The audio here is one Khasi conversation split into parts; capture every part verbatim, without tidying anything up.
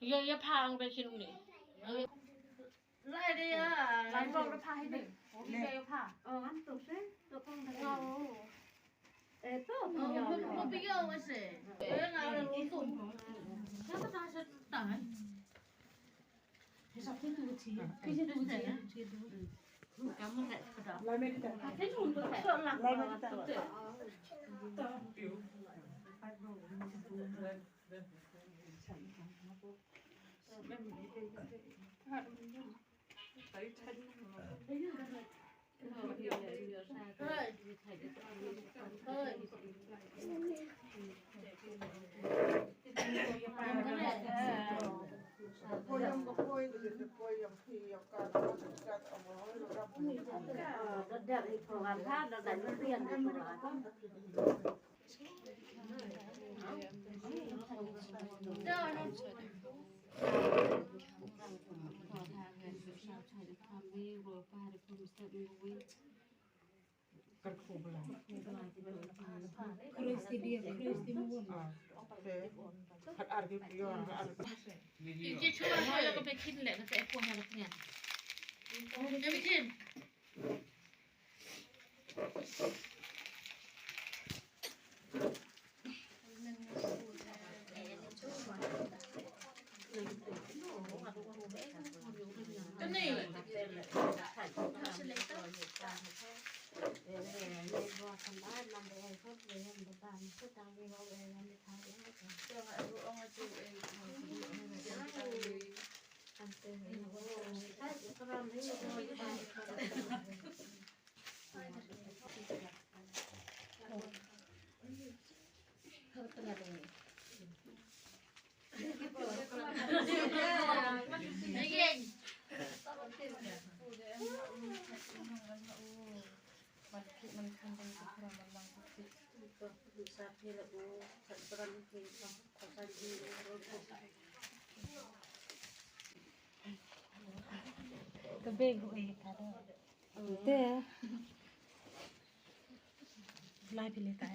Ïa, ïa pha ang ba shin uni. Lai de ya. Lai bok da pha hi de. Ïa pha. Oh, an to se. To pang da. Eh, to. Oh, mo pi yo wa se. Eh, nga la lu tu. Sa ta sa ta. Te. Lai phi leh ta.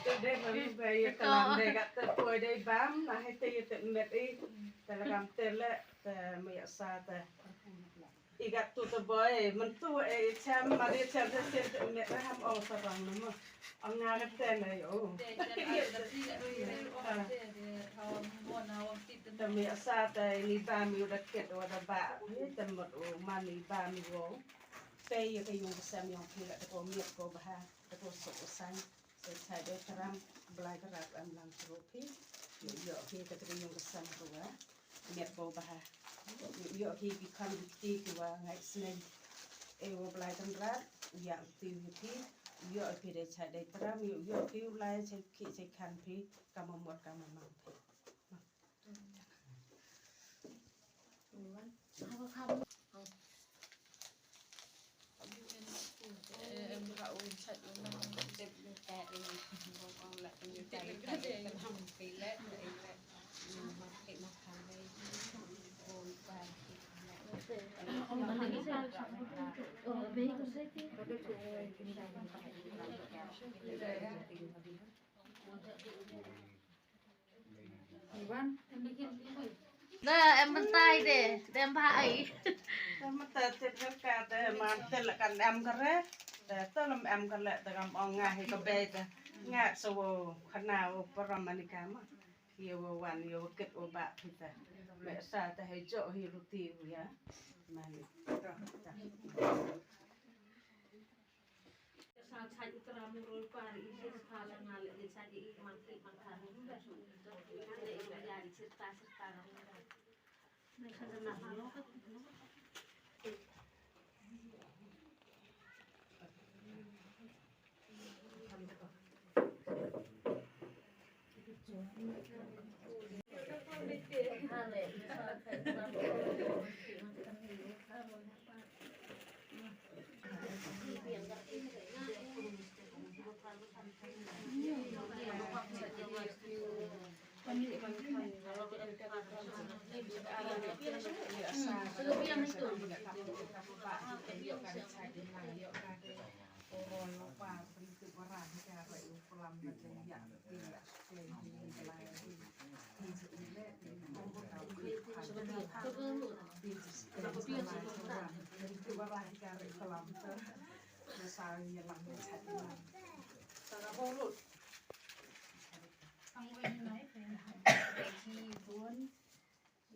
Te dei ba ïa ka lam dei kat te poi dei bam na hai te ïa te met i te la kam te le te ma ïa sa te. I gat tu te boy, men tu e i chem, ma di chem te sien te met re ham ong sa rang na mo. Ong nga re te na yo. Te mi asa te ni ba mi u da ket wa da ba, te mot u man ni ba mi wo. Te ye ke yung sem yong phi la te ko miet ko bha, te ko sok u sang. Te chai dei tram, Blai ka rap em lang chro phi. Yo yo phi te ke yung sem ko wa. Miet ko bha. Yo yo phi ki kham ki ti ki wa ngai sneng. E wo Blai kan rap, ya ti wi phi. Yo phi dei chai dei tram, yo yo phi u lai chai ki chai khan phi, ka ma mot ka ma mang phi. Da em mynta de, da em bha ai. Da mynta tip ka da man te la kan em ka re. Da to lam em ka le da kam ong nga hi ka bei da. Nga so wo khana wo param ani ka ma. Ye wo wan ye wo kit wo ba phi ta. Me sa ta he jo hi ruti wo ya. Mani. Sa chait u tram u roi par i sir pha la nga le chait i man ki man ka ni. Ka le i ya i sir ta sir ta.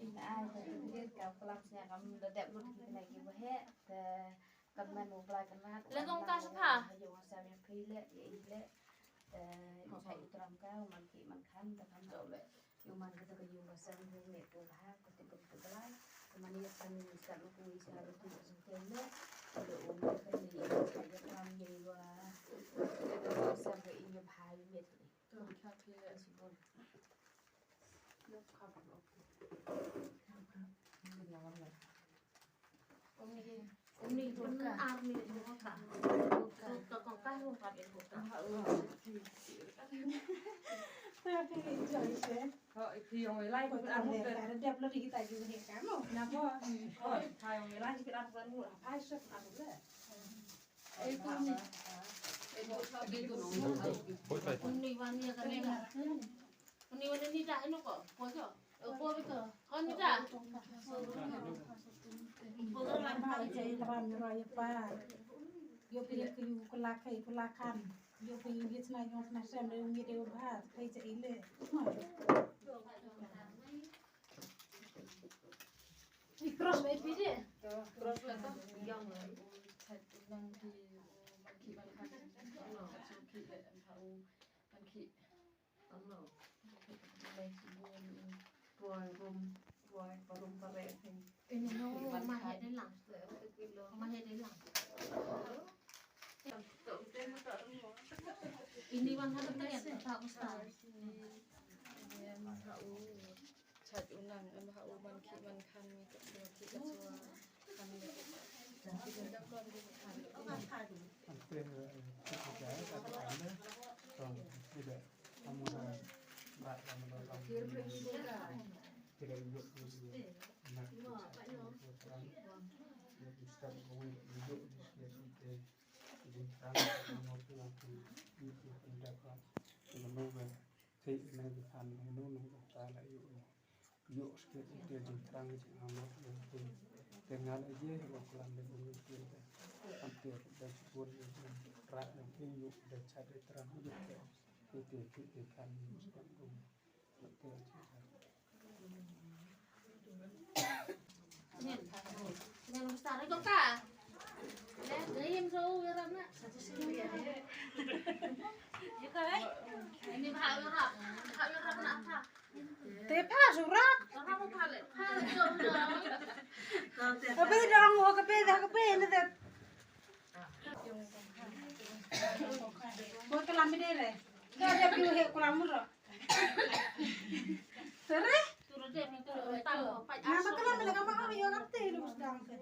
Ïa ai ba ka klet ka plang sñiaw kam da dep lut ki kane ki waheh te kam men u Blai Kynrad. Le kong ka sha pha. Ïa u Sam ïa phi le ïa i le. Te u chait u tram ka u man ki man khan te kam jooh le. Ïa u man ka te ka ïa u Sam ïa u met u bha ka te ka te Blai. Te man ïa kan ni sa lu ku i sa lu ku i sa te le. Te le u met ka ni ïa u chait ïa tram ïa i wa. Te ka u Sam ka i ïa bha ïa u met ka ni. I cross ba i phi de. Cross la to. Yang la. Chat nang ki, man ki man ka. Chat so ki le em ha u. Man ki. Ano. Lai ki bo ni. Tuai rum, tuai parum pare thing. Ini no ma he de lang. Ma he de lang. Ini wan ha de ta ustaz. Em ha u. Chait u nang em ha u man ki man khan mi ka chua ki ka chua khan mi ka chua ki ka chua khan mi ka chua. Ante, eh, kita kita ada kan, eh, tong tidak kamu dah rat kamu dah kamu tidak yuk yuk yuk nak terang yuk ustaz kau yuk yuk yuk terang kamu tu aku yuk yuk tidak kau kamu dah Te nang ki than nang nu nang ta la yu yu. Yu skit te jingthrang jingangnud jingpun. Te ngan aje yu klam de yu te. Am te da jingpun yu ra nang te yu da cha de thrang yu te. Te te te te kan yu skit yu. Te te. Te pha surak. Ka pe dang ho ka pe da ka pe ne da. Ko ka lam de re. Ka da piu he ko lam ro. Sere? Na ba kala mele ka ma ka yo ka te lu bus dang te.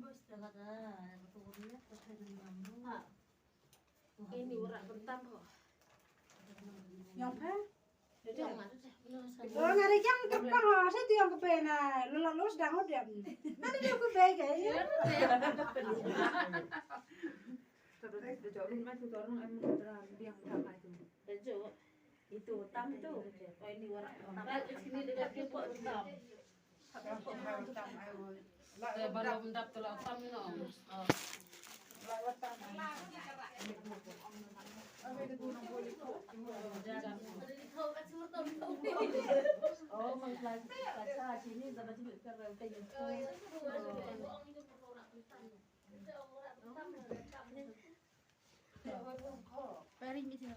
Bus dang ka. Ini ora bentam ko. Yang pe? Yang mana sih? Orang ada yang terbang ha, saya tu yang ke pe na. Lu lalu sedang udah. Mana dia ke pe ke? Tapi dah jauh rumah tu orang em dia yang tak itu. Dah jauh. Itu tam tu. Oh, ini orang. Sini dekat dia buat tam. Te ba la ym dap te la tam no. Oh, man ka la ka cha chi ni da ba chi ka ra te. Peri mi ti no.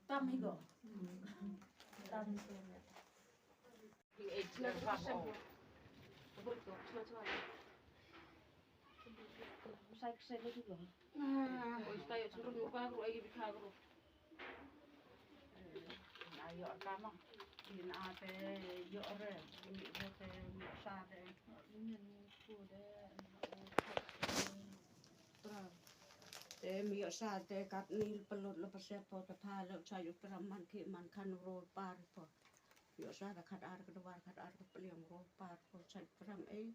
Tam hi go. Tam hi go. Te mi ïoh sa te katni pynlut la pynshep pho, te pha la u shait u tram, man khih man khan u roi par pho. Ïoh sa te khat ar ka dwar, khat ar ka pliang, u roi par pho, shait u tram ei.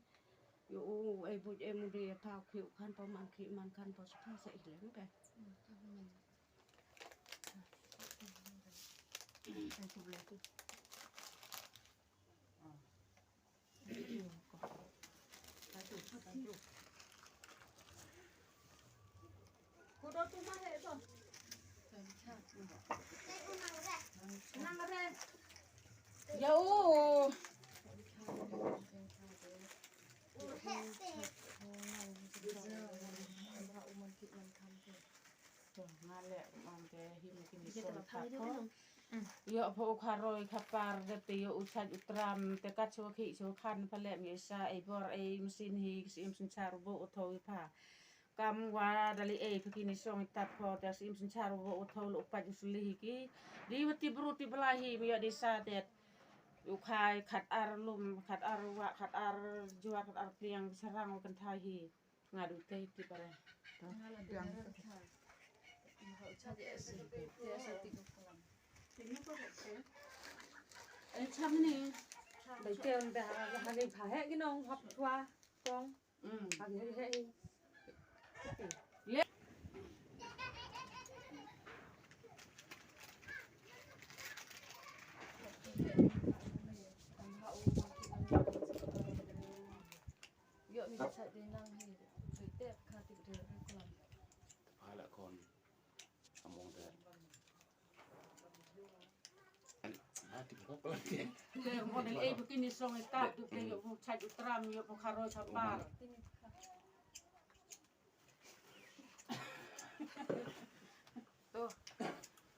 Ïoh u ei buit ei mudui, pha u khih u khan pho, man khih man khan pho, sa pha sa i lem pe. Ïa u. Nga leh man te him kini song thak ko. Ïoh pha u kharoi khapar de te ïoh u shait u tram te kat shu khih shu khan pha leh ngi sa ei bor ei machine hi, ka Syiem Synshar u buh u tho i pha. Kam wa da leh ei pha kini song i tat pho te ka Syiem Synshar u buh u tho, la u pait u suli hi ki. Di wa ti bru ti bla hi mi ïoh di sa te. U khai khat ar lum, khat ar wah, khat ar jwar, khat ar pliang, sarang u kynthai hi. Nga du tei ti pare. Eh, cham ni. Bai kem ba ha ni pha he ki nong hap chwa kong. Mm. Ha ni he. Le. Hala kon among de. An, ha, ti ko ko. Te mo de ei bukin ni song e ta tu ke yo bu chaj u tram yo bu kharo chapar. To.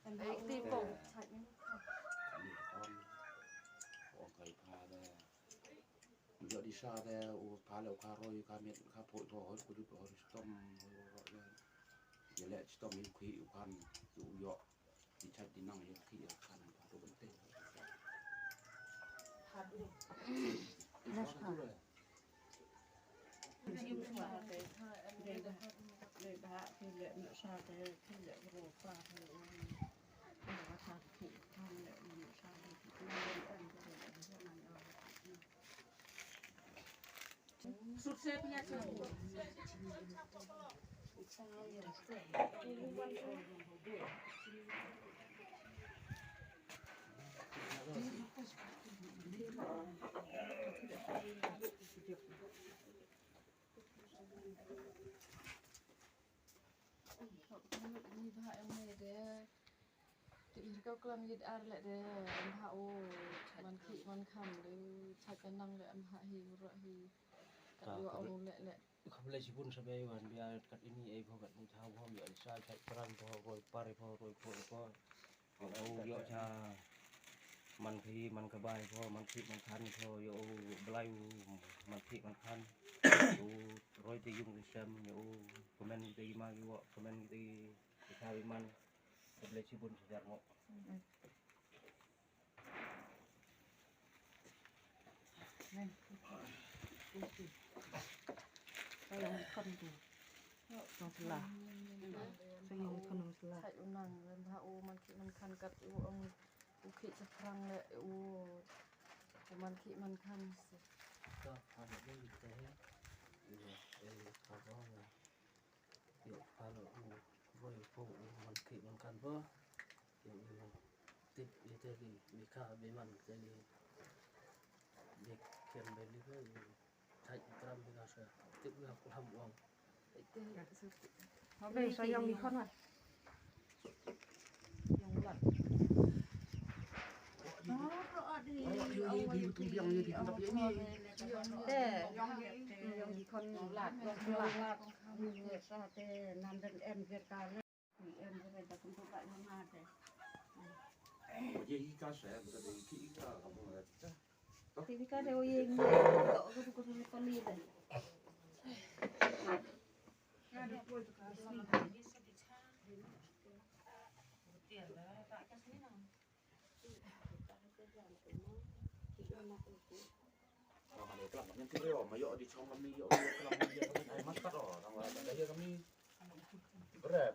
An ei ti ko. Ni kon. Ong kai pha de. Ïoh di sa de u pha le u kha roi u kha miet u kha poi pho hoi ku dut hoi stom hoi ro ro ïa. Ïa le stom ïa u khi u khan u ïoh di chat di nang ïa u khi ïa u khan pha to bente. Pha to. Pha to le. Ni bha em ne de. Ti ir ka klam yit ar le de. Em bha o. Man ki man kham de. Chat ka nang le em bha hi ro hi. Ka yo au le le. Khublei shibun sa bei wan bia kat ini ei pho kat ni thaw pho bia sa chai pran pho roi par pho roi pho pho. Yo cha man khi man ka bai pho man khi man khan pho yo blai u man khi man khan. U roi te yung sem yo comment te ma ki wo comment te ki thaw man. Khublei shibun sa jar ngo. Nang. Sa ïong khon tu. Nong sla. Sa ïong khon nong sla. Sa ïong nang, ren ha u man ki man khan kat u ong u ki sa phrang le u man ki man khan. Ka ha le te he. Ïa, eh, ka ba. Ïa, pha lo u roi pho u man ki man khan pho. Ïa, u tip ïa te ki, ki kha bi man te ki. Bi kem be li pho, ïa, thai tram bi ka sa. Tip ïa ku ham wang. Ïa, te, sa tip. Ho be sa ïong ni khon wa. Ti ka de o yeng. Ko ko ko ko le de.